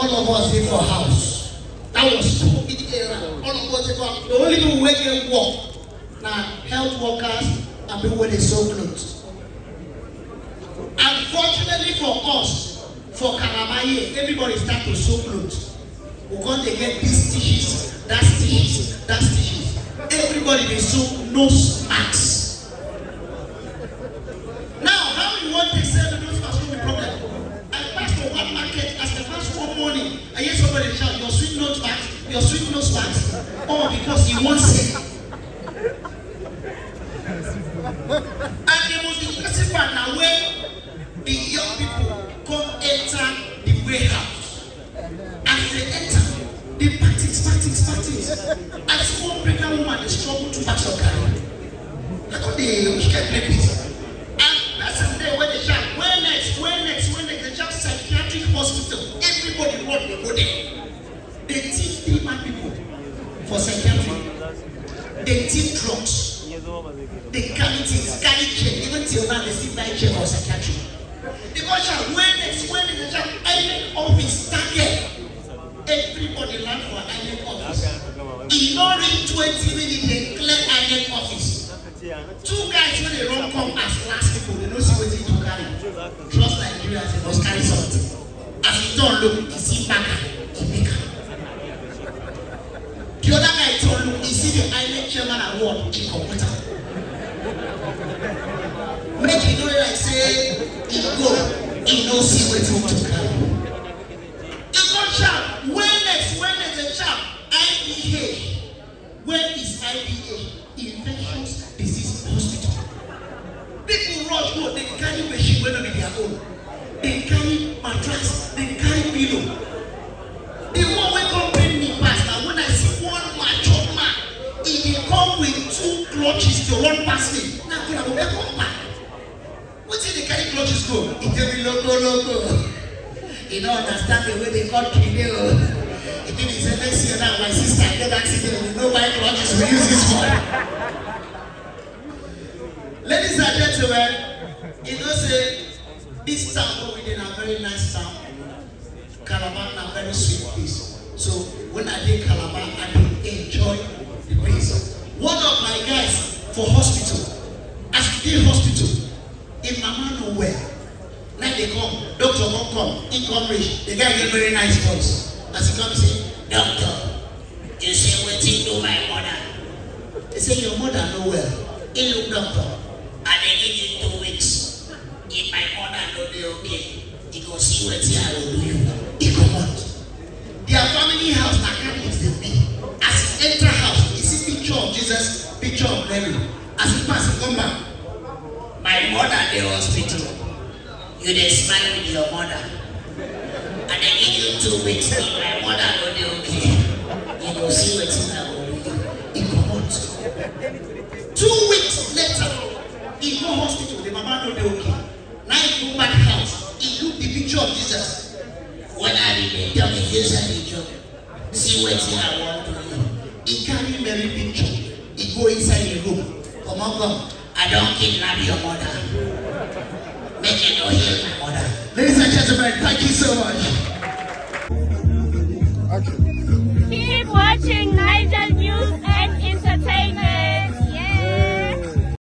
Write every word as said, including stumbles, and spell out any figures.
All of us dey for house. That was COVID era. All of us dey for house. The only people wey get work na health workers and people wey dey sew clothes. Unfortunately for us, for Calabar here, everybody start to sew clothes. We come dey get this stitches, that stitches, that stitches. Everybody dey sew nose masks. Now, how you want to sell the nose mask no be problem? I pass for one market, as I pass one morning, I hear somebody shout, "Your sweet nose mask, your sweet nose mask." All because you wan sell. And the most impressive part na when the young people come enter the warehouse. As they enter, they pack things, pack things, pack things. I see one pregnant woman dey struggle two bags of garri. I come dey wish I play peace. And person dey wey dey shout, "Where next? Where next? Where next?" They shout psychiatric hospital. Everybody run dey go there. They thief three man people for psychiatry. They thief drugs. They carry things, carry chair. Even till now, they still buy chair for psychiatry. They go shout, "Where next? Where next?" They shout, "INEC office, target." Everybody land for INEC office. E no reach twenty minutes, they clear INEC office. Two guys wey dey run come as last people, they no see wetin to carry. Trust Nigeria, they must carry something. As he turn look, he see Baka, he pick am. The other guy turn look, he see the INEC chairman award, he comot am. Make e no like say he go, he no see wetin to carry. He come shout, "Wellness, wellness," dey shout, "I D H." Where is I D H? Infectious Disease Hospital. People rush go, they carry machine wey no be their own. They carry mattress, they carry pillow. The one wey come pain me pass na when I see one mature man, he dey come with two clutches to run pass me. Na go, I go, come back. Wetin dey carry clutches go? He tell me, "Loco, loco." He no understand the way the country dey o. He tell me say next year now, my sister get accident, we no buy clutches, we use this one. Ladies and gentlemen, you know say this town wey we dey na very nice town. Calabar na very sweet place. So when I dey Calabar, I dey enjoy the place. One of my guys for hospital, as we dey hospital, him mama no well. Now they come, doctor come come, he come reach. The guy get very nice voice. As he come say, "Doctor, you see wetin do my mother?" He say, "Your mother no well." He look, "Doctor, I dey give you two weeks. If my mother no dey okay, you go see wetin I go do you." He comot. Their family house na Catholics dey be. As he enter house, he see picture of Jesus, picture of Mary. As he pass, he come back. "My mother dey hospital. You dey smile with your mother. I dey give you two weeks. If my mother no dey okay, you go see wetin I go do you." He comot. Two weeks later, he go hospital. The mama no dey okay. Now he go back house. He look the picture of Jesus. "When I be tell me Jesus dey joke. See wetin I wan do you." He carry Mary picture. He go inside the room. "Comot come. I don kidnap your mother. Make you no heal my mother." Ladies and gentlemen, thank you so much. Action.